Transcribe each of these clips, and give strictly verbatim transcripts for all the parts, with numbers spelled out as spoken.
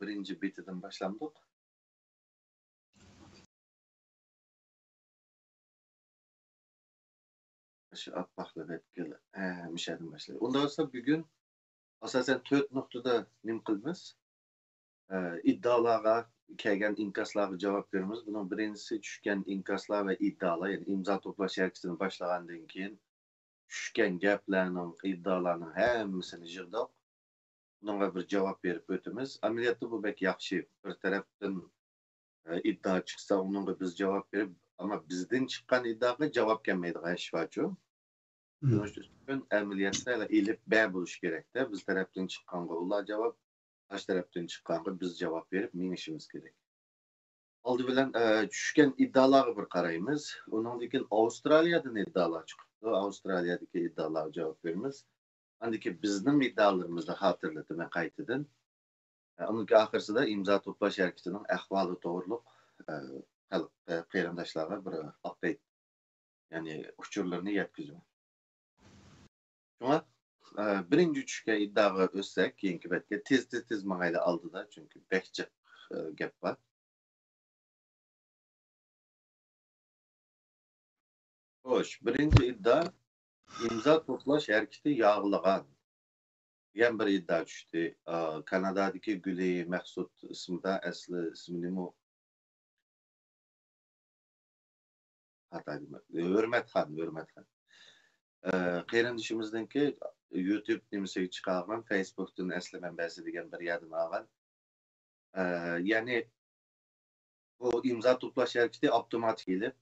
بىرىنچى بېتىدىن باشلامدۇق؟ شۇ ئاپئاقلا بەتكە، ھە، مۇشەدىن باشلايلى. ئۇنداق بولسا بۈگۈن ئاساسەن تۆت نۇقتىدا نېمە قىلىمىز؟ ئىدىيەلەرگە كەلگەن ئىنكاسلارغا جاۋاب بېرىمىز. بۇنىڭ بىرىنچىسى چۈشكەن ئىنكاسلار ۋە ئىدىيەلەر، يەنى ئىمزا توپلاش ھەرىكىتىنى باشلىغاندىن كېيىن چۈشكەن گەپلەرنىڭ، ئىدىيەلەرنىڭ ھەممىسىنى يىغدۇق. بۇنىڭغا بىر جاۋاب بېرىپ ئۆتىمىز. ئەمەلىيەتتە بۇ بەك ياخشى. بىر تەرەپتىن ئىدىيە چىقسا، ئۇنىڭغا بىز جاۋاب بېرىپ، ئەمما بىزدىن چىققان ئىدىيەگە جاۋاب كەلمەيدىغان ئىش بارچۇ. شۇنىڭ ئۈچۈن ئەمەلىيەتتە ئېلىپبە بولۇشى كېرەكتە. بىز تەرەپتىن چىققانغا ئۇلار جاۋاب، قارشى تەرەپتىن چىققانغا بىز جاۋاب بېرىپ مېڭىشىمىز كېرەك. ئالدى بىلەن، ئە، چۈشكەن ئىدىيەلەرگە بىر قارايمىز. ئۇنىڭدىن كېيىن ئاۋسترالىيەدىن ئىدىيەلەر چىقىپتۇ. ئاۋسترالىيەدىكى ئىدىيەلەرگە جاۋاب بېرىمىز. ئاندىن كېيىن بىزنىڭ ئىدىيەلىرىمىزنى خاتىرىلىتىمەن قايتىدىن. ئۇنىڭ ئاخىرسىدا ئىمزا توپلاش ھەرىكىتىنىڭ ئەھۋالى توغرۇلۇق، ئە، خەلق، ئە، قېرىنداشلارغا بىر ئاپدېيت، يەنى ئۇچۇرلىرىنى يەتكۈزىمەن. شۇڭا، ئە، بىرىنچى چۈشكەن ئىدىيەگە ئۆتسەك، كېيىنكى بەتكە تېز، تېز، تېز ماڭايلى ئالدىدا، چۈنكى بەك جىق، ئە، گەپ بار. خوش، بىرىنچى ئىدىيە، ئىمزا توپلاش ھەرىكىتى ياغلىغان دېگەن بىر ئىدىيە چۈشتى. ئا، كانادادىكى گۈلى مەخسۇت ئىسمىدا، ئەسلى ئىسمى نېمە؟ خاتا دېمە-، ھۆرمەتخان، ھۆرمەتخان. ئە، قېرىندىشىمىزنىڭكى يۇتۇب نېمىسىگە چىقارغان، فېيسبۇكتىن ئەسلى مەنبەسى دېگەن بىر يەردىن ئالغان. ئە، يەنى بۇ ئىمزا توپلاش ھەرىكىتى ئاپتوماتىك ئېلىپ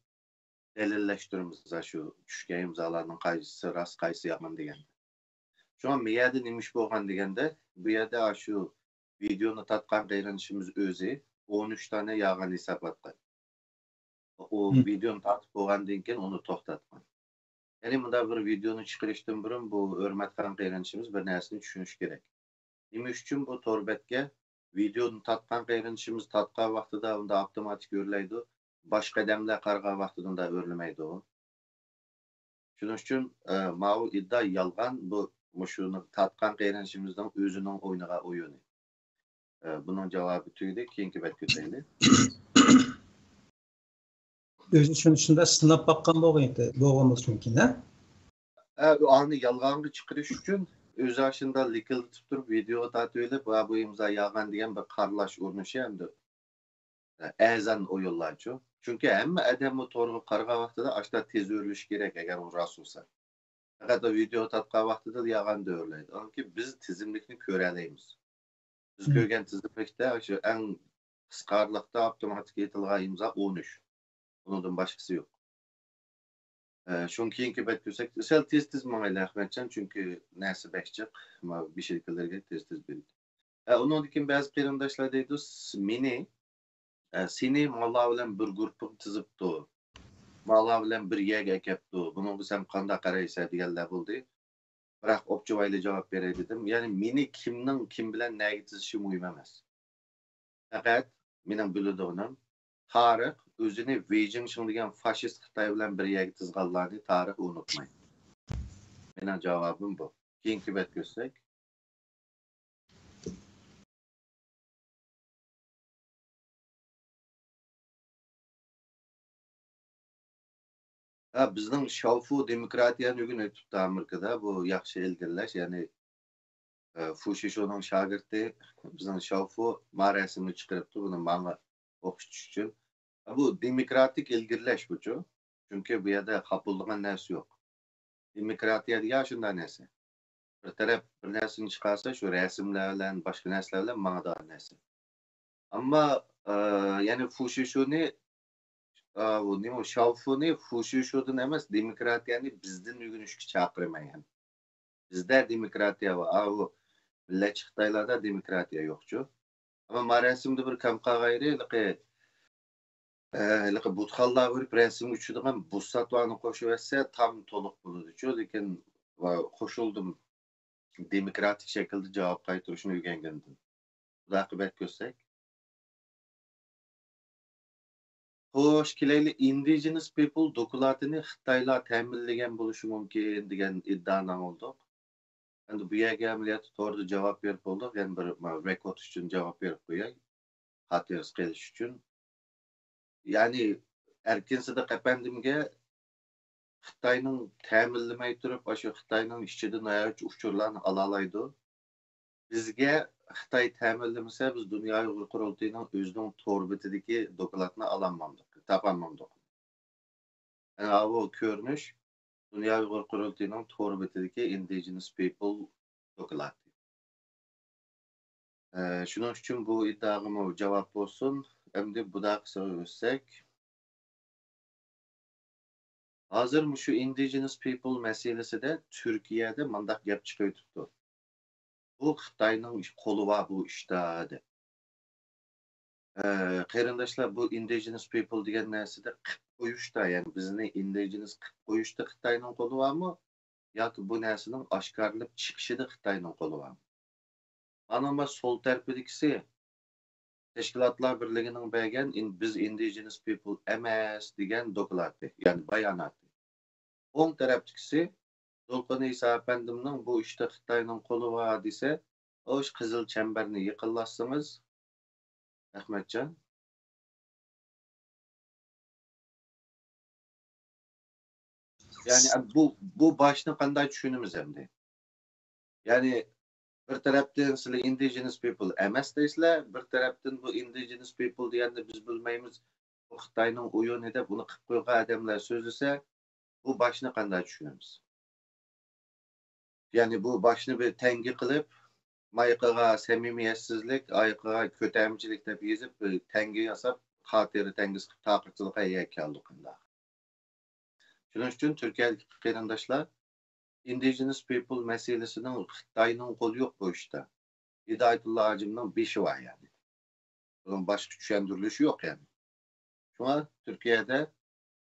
دەلىللەشتۈرىمىز، شۇ چۈشكەن ئىمزالارنىڭ قايسىسى راست، قايسىسى يالغان دېگەن. شۇڭا بۇ يەردە نېمە ئىش بولغان دېگەندە، بۇ يەردە شۇ ۋىدېئونى تارتقان قېرىندىشىمىز ئۆزى ئون ئۈچ دانە يالغان ھېسابلاتقان. ئۇ ۋىدېئونى تارتىپ بولغاندىن كېيىن ئۇنى توختاتقان. يەنى مۇنداق بىر ۋىدېئونى چىقىرىشتىن بۇرۇن بۇ ھۆرمەتخان قېرىندىشىمىز بىر نەرسىنى چۈشىنىشى كېرەك. نېمە ئۈچۈن بۇ تور بەتكە ۋىدېئونى تارتقان قېرىندىشىمىز تارتقان ۋاقتىدا ئۇندا ئاپتوماتىك ئۆرلەيدۇ، باشقا ئادەملەر قارىغان ۋاقتىدا ئۇندا ئۆرلىمەيدۇ؟ شۇنىڭ ئۈچۈن، ئە، ماۋۇ ئىدىيە يالغان، بۇ مۇشۇنى تارتقان قېرىندىشىمىزنىڭ ئۆزىنىڭ ئوينىغان ئويۇنى. ئە، بۇنىڭ جاۋابى تۈگىدى، كېيىنكى بەتكە ئۆتەيلى. ئۆزى شۇنى شۇنداق سىناپ باققان بولغان، بولغان بولۇشى مۇمكىن، ھە؟ ئە، ئۇ ئانى يالغانغا چىقىرىش ئۈچۈن ئۆزى ئاشۇنداق لىكىلدىتىپ تۇرۇپ، ۋىدېئو تارتىۋېلىپ، ۋە بۇ ئىمزا يالغان دېگەن بىر قارىلاش ئۇرۇنۇشى ئەمدى. ئەرزان ئويۇنلارچۇ. چۈنكى ھەممە ئادەم بۇ تورغا قارىغان ۋاقتىدا ئاشتا تېز ئۆرلىشى كېرەك، ئەگەر ئۇ راست بولسا. پەقەت ئۇ ۋىدېئو تارتقان ۋاقتىدا يالغان ئۆرلەيدۇ. چۈنكى بىز تىزىملىكنى كۆرەلەيمىز. بىز كۆرگەن تىزىملىكتە شۇ ئەڭ قىسقا ئارىلىقتا ئاپتوماتىك ئېيتىلغان ئىمزا ئون ئۈچ. ئۇنىڭدىن باشقىسى يوق. ئە، شۇڭا كېيىنكى بەتكە ئۆتسەك، سەل تېز-تېز ماڭايلى، ئەخمەتجان، چۈنكى نەرسە بەك جىق، مانا بېشىدىكىلەرگە تېز-تېز بېرىدۇ. ئە، ئۇنىڭدىن كېيىن بەزى قېرىنداشلار دەيدۇ، س-، مېنى، ئە، سېنى ماڭىلار بىلەن بىر گۇرۇپپىغا تىزىپتۇ. ماڭىلار بىلەن بىر يەرگە ئەكەپتۇ. بۇنىڭغا سەن قانداق قارايسەن دېگەنلەر بولدى. بىراق ئوپچىۋايلى جاۋاب بېرەي دېدىم. يەنى مېنى كىمنىڭ كىم بىلەن نەگە تىزىشى مۇھىم ئەمەس. پەقەت مېنىڭ بىلىدىغىنىم، تارىخ ئۆزىنى ۋېي جىڭشىڭ دېگەن فاشىست خىتاي بىلەن بىر يەرگە تىزغانلارنى تارىخ ئۇنتۇمايدۇ. مېنىڭ جاۋابىم بۇ. كېيىنكى بەتكە ئۆتسەك. ھە، بىزنىڭ شاۋفۇ دېموكراتىيەنى ئۆگىنىۋېتىپتۇ ئامېرىكىدا. بۇ ياخشى ئىلگىرىلەش، يەنى، ئە، فۇشىشۇنىڭ شاگىرتى بىزنىڭ شاۋفۇ ما رەسىمنى چىقىرىپتۇ، بۇنى ماڭا ئوخشىتىش ئۈچۈن. بۇ دېموكراتىك ئىلگىرىلەش بۇچۇ. چۈنكى بۇ يەردە خاپىلىغان نەرسە يوق. دېموكراتىيە دېگەن شۇنداق نەرسە. بىر تەرەپ بىر نەرسىنى چىقارسا، شۇ رەسىملەر بىلەن، باشقا نەرسىلەر بىلەن ماڭىدىغان نەرسە. ئەمما، ئە، يەنى فۇشىشۇنى، ئە، بۇ نېمە، شاۋفۇنى فۇشىشۇدىن ئەمەس، دېموكراتىيەنى بىزدىن ئۆگىنىشكە چاقىرىمەن يەنە. بىزدە دېموكراتىيە بار. ئاۋۇ مىللەتچى خىتايلاردا دېموكراتىيە يوقچۇ. ئەمما ما رەسىمدە بىر كەم قالغان يېرى، ھېلىقى، ئە، ھېلىقى بۇتخانىلارغا بېرىپ رەسىمگە چۈشىدىغان بۇساتلارنى قوشۇۋەتسە تام تولۇق بولىدۇچۇ. لېكىن، ۋا، قوشۇلدۇم. دېموكراتىك شەكىلدە جاۋاب قايتۇرۇشنى ئۆگەنگەندىن. ئاقىۋەت كۆرسەك. خوش، كېلەيلى، ئىندىجېنس پىپل دوكلاتىنى خىتايلار تەمىنلىگەن بولۇشى مۇمكىن دېگەن ئىدىئانى ئاڭلىدۇق. ئەمدى بۇ يەرگە ئەمەلىيەتتە توردا جاۋاب بېرىپ بولدۇق. يەنە بىر، ما، رېكورد ئۈچۈن جاۋاب بېرىپ قوياي. خاتىرىسى قېلىش ئۈچۈن. يەنى ئەركىن سىدىق ئەپەندىمگە خىتاينىڭ تەمىنلىمەي تۇرۇپ، ئاشۇ خىتاينىڭ ئىچىدە ناھايىتى ئۇچۇرلارنى ئالالايدۇ. بىزگە خىتاي تەمىنلىمىسە، بىز دۇنيا ئۇيغۇر قۇرۇلتىيىنىڭ ئۆزىنىڭ تور بېتىدىكى دوكلاتنى ئالالمامدۇق، تاپالمامدۇق. ئەنە ئاۋۇ كۆرۈنۈش دۇنيا ئۇيغۇر قۇرۇلتىيىنىڭ تور بېتىدىكى Indigenous People دوكلاتى. ئە، شۇنىڭ ئۈچۈن بۇ ئىدىئاغىمۇ جاۋاب بولسۇن. ئەمدى بۇداقىسىغا ئۆتسەك. ھازىر مۇشۇ Indigenous People مەسىلىسىدە تۈركىيەدە مانداق گەپ چىقىۋېتىپتۇ. بۇ خىتاينىڭ قولى بار بۇ ئىشتا، دەپ. ئە، قېرىنداشلار، بۇ Indigenous People دېگەن نەرسىدە قىپ قويۇشتا، يەنى بىزنى Indigenous قىپ قويۇشتا خىتاينىڭ قولى بارمۇ؟ ياكى بۇ نەرسىنىڭ ئاشكارىلىپ چىقىشىدا خىتاينىڭ قولى بارمۇ؟ مانا، ما سول تەرىپىدىكىسى تەشكىلاتلار بىرلىكىنىڭ بەرگەن ئىن-، بىز Indigenous People ئەمەس دېگەن دوكلاتى، يەنى باياناتى. ئوڭ تەرەپتىكىسى دولقۇن ئىسا ئەپەندىمنىڭ بۇ ئىشتا خىتاينىڭ قولى بار دېسە، ئوش قىزىل چەمبەرنى يېقىنلاتسىڭىز، ئەخمەتجان. يەنى بۇ، بۇ باشنى قانداق چۈشىنىمىز ئەمدى؟ يەنى بىر تەرەپتىن سىلەر Indigenous People ئەمەس دەيسىلەر، بىر تەرەپتىن بۇ Indigenous People دېگەننى بىز بىلمەيمىز، بۇ خىتاينىڭ ئويۇنى دەپ ئۇنى قىپ قويغان ئادەملەر سۆزلىسە، بۇ باشنى قانداق چۈشىنىمىز؟ يەنى بۇ باشنى بىر تەڭگە قىلىپ، مايىقىغا سەمىمىيەتسىزلىك، ئايىقىغا كۆتەرمىچىلىك دەپ يېزىپ، بىر تەڭگە ياساپ، خاتىرە تەڭگىسى قىلىپ تارقىتىدىغان يەرگە كەلدۇق ئۇنداق. شۇنىڭ ئۈچۈن تۈركىيەدىكى قېرىنداشلار Indigenous People مەسىلىسىنىڭ خىتاينىڭ قولى يوق بۇ ئىشتا. ھىدايەتۇللا ھاجىمنىڭ بېشى بار يەنى. بۇنىڭ باشقا چۈشەندۈرۈلۈشى يوق يەنى. شۇڭا تۈركىيەدە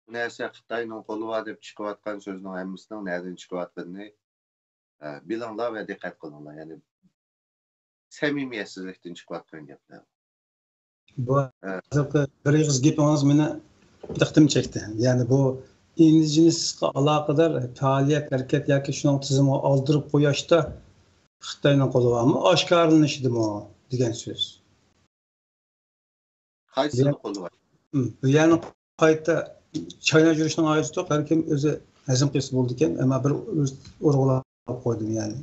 بۇ نەرسە خىتاينىڭ قولى بار دەپ چىقىۋاتقان سۆزنىڭ ھەممىسىنىڭ نەدىن چىقىۋاتقىنىنى، ئە، بىلىڭلار ۋە دىققەت قىلىڭلار. يەنى سەمىمىيەتسىزلىكتىن چىقىۋاتقان گەپلەر. بۇ ھە. ھازىرقى بىر ئېغىز گېپىڭىز مېنى دىققىتىمنى چەكتى. يەنى بۇ ئىندىجېنىسقا ئالاقىدار پائالىيەت، ھەرىكەت ياكى شۇنىڭ تىزىمىغا ئالدۇرۇپ قويۇشتا خىتاينىڭ قولى بارمۇ؟ ئاشكارىلىنىشىدىمۇ دېگەن سۆز. قايسىنىڭ قولى بار؟ ھىم، بۇ يەرنى قايتا چايناپ يۈرۈشنىڭ ھاجىتى يوق. ھەر كىم ئۆزى ھەزىم قىلسا بولىدىكەن. ئەمما بىر ئۆز ئورۇنلىغان قويدۇم، يەنى.